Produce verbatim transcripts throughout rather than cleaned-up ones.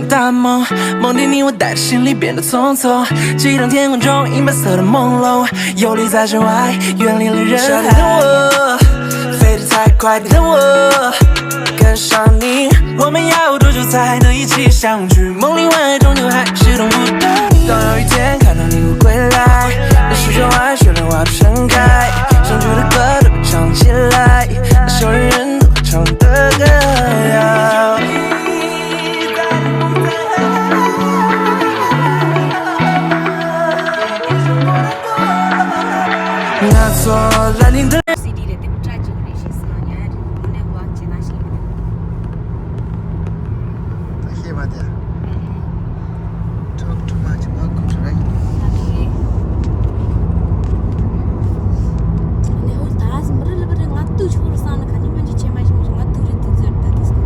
大梦，梦里你我带着行李变得匆匆，几张天空中映白色的朦胧，游离在窗外，远离了人海。等我，飞得太快，等我跟上你，我们要多久才能一起相聚？梦里晚安终究还是等不到你。当有一天看到你会归来，那时窗外雪莲花都盛开，想去的歌都被唱起来，那首人人都唱的歌谣。 ང་ཚོ་ལ་ནི་འདི། སི་ཌི་རེད་དེ་མོ་སྐྲ་བཅུག་རེད་ཞེས་སང་ཉ་རེད་དངོས་གནས་ཝག་བྱེད་ན་ཞིག་རེད། ད་ཤེས་པ་དེ། Talk too much about good, right? ནེའུ་ད་སི་མི་རི་ལ་བ་རེད། ང་ཏུ་ཆོ་རུ་སང་ན་ག་ནི་མ་ཅི་ཆེ་མ་ཞིག་མ་ཞིག་ང་ཏུ་རེད་དུ་ཙེར་ད་དིས་ཀོ།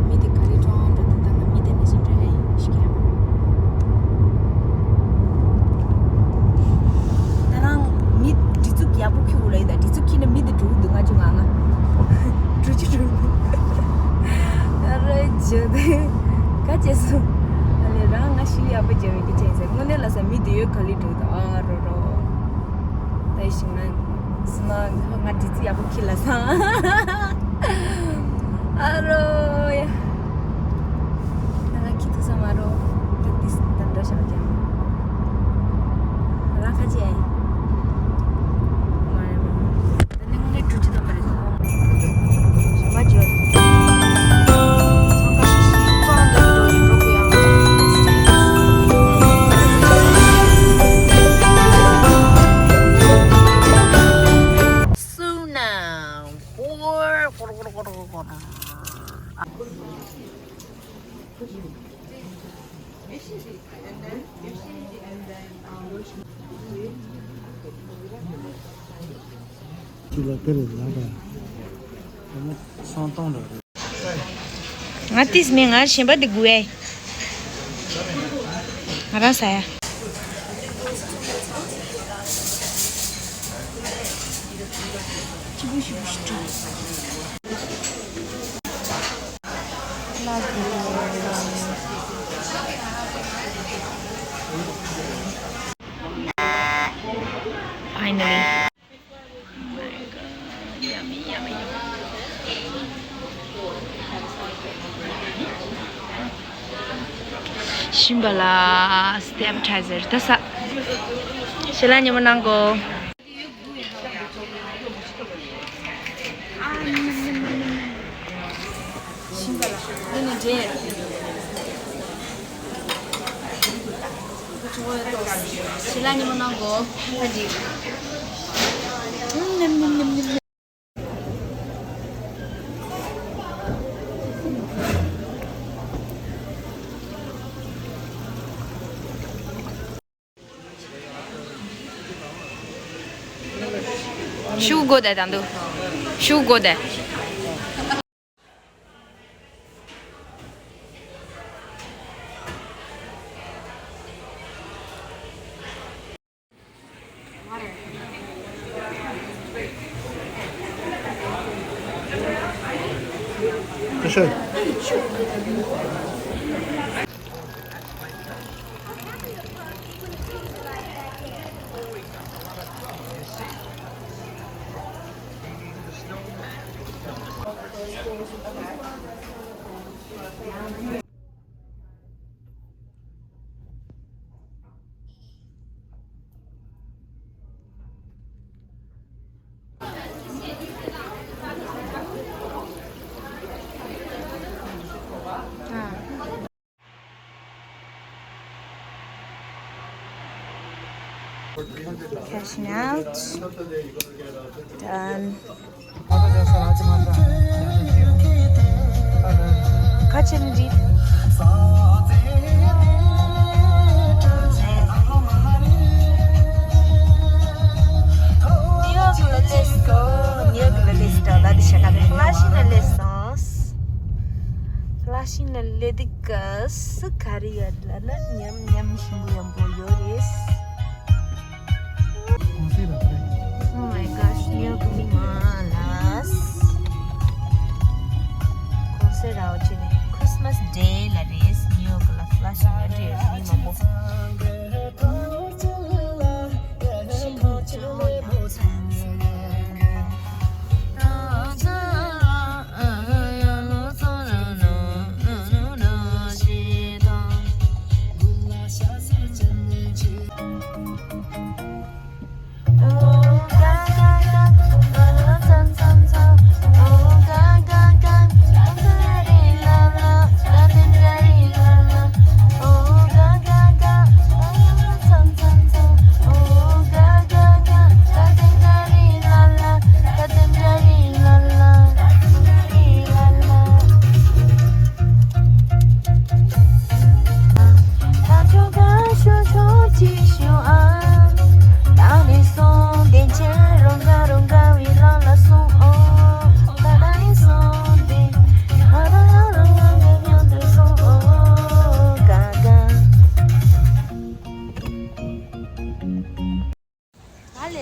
མི་དེ་ག་རེ་ཀྲོང་འགྲོ་དུ་ད་ང་མི་དེ་ནི་ཞིག་འདྲ་རེད་ཤི་ཀེ་མ། ད་རང་མི་དྲི་ཚུགས་ཡག་པོ་ཁྱུག་ལ་ཡི་ད་དྲི་ཚུགས་ཁྱི་ནི་མི་དེ་འགྲོ་གི་འདུག་ང་ཅུ་ང་ང་འགྲོ་ཅི་འགྲོ་གི་འདུག་ཨ་རོ་ཇོ་དེ་ག་ཅེས་སོ། ཨ་ལེ་རང་ང་ཤི་ཡག་པོ་ཇོ་བའི་གི་ཅན་ཟེར་དངོས་གནས་ལ་ས་མི་དེ་ཡོད་ག་ལི་འགྲོ་གི་འདུག་ཨ་རོ་རོ། ད་ཡི་ཤི་ང་སི་མ་ང་དྲི་ཚུགས་ཡག་པོ་ཁྱི་ལ་སང་། ཨ་རོ་ཡ། ད་ང་ཁྱི་ཐུག་ས་མ་རོ། ད་དིས་ད་འདྲ་ཤག་ཀྱང་། ང་ཁ་ཅེ། མ་རེད་མ། ད་ནི་དངོས་གནས་འགྲོ་རྒྱུ་དང་མ་རེད་ད། ཞོགས་པ་བརྗོད། ཚང་ཁ་ཤིག་ཤིག་ཙང་འདྲ་འགྲོ་ཡི་འགྲོ་གི་ཡང་། སུ་ན། ཧོར་ཧོར་ཧོར་ཧོར་ཧོར། ཅི་ལ་དེ་རེད་ལ་ད། ང་ཏིས་མེད་ང་གཞན་པ་འདི་དགུ་ཨེ། ང་རང་ཟ་ཡ། Finally. ཤིམ་པ་ལ་སི་ཊེབ་ཊའི་ཛར་ད་ས། ཞེ་ལ་ཉི་མ་ནང་གོ། ཤིམ་པ་ལ་ནི་ནི་འདྲེ། ཞེ་ལ་ཉི་མ་ནང་གོ། ཨ་འདི། ཤུ་གོ་དེ་དང་དུ། ཤུ་གོ་དེ། Cashing out. Done. ཁ་ཆེ་ནི་འདི། ནིའུ་ཡོག་ལ་སླེབས་སོང་། ནིའུ་ཡོག་ལ་སླེབས་སོང་། ད་འདི་ཤ་ཁ་ནི་ཕ་ལ་ཤིང་ལ་སླེབས་སོང་། ཕ་ལ་ཤིང་ལ་སླེབས་འདི་ག་སུ་ག་རེ་ཡོད་ལབ་ན་ཉམས་ཉམས་ཤིང་པོ་ཡོང་པོ་ཡོད་རེད། Oh my gosh, ཉོ་གི་མ་ལ།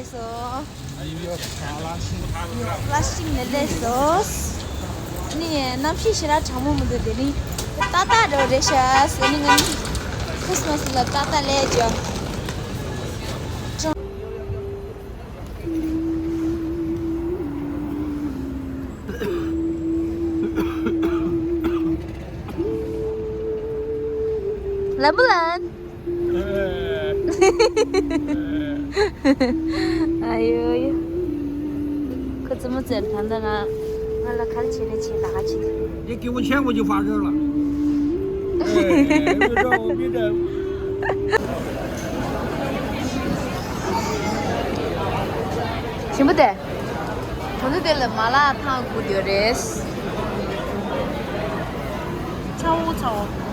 སོ། ལ་ཤིང་ནས་སླེབས་སོ། ནི་གནམ་གཤིས་ཞེ་དྲག་གྲང་མོ་མི་འདུག་དེ་རིང་ཏག་ཏག་འདྲ་བོ་རེད་ཤག་ཟེར་ནི་ང་ནི་ཁྲིས་མ་སི་ལ་ཏག་ཏག་སླེབས་ཀྱང་། ལམ་བུ་ལན། ཨ་ཡོ་ཡོ། ཁོ་ཙི་མོ་ཙེར་ད་ལྟ་ང་ང་ལ་ག་རེ་བྱེད་ནས་བྱེད་ད་ག་བྱེད། འདི་སྐྱེ་བོ་ཆེན་པོ་ཅིག་ཕར་རོལ་ལ། ཞིམ་པོ་དེ། ད་ནི་དེ་ལ་མ་ལག་ཐང་དགུ་དེ་རེད། ཚ་བོ་ཚ་བོ།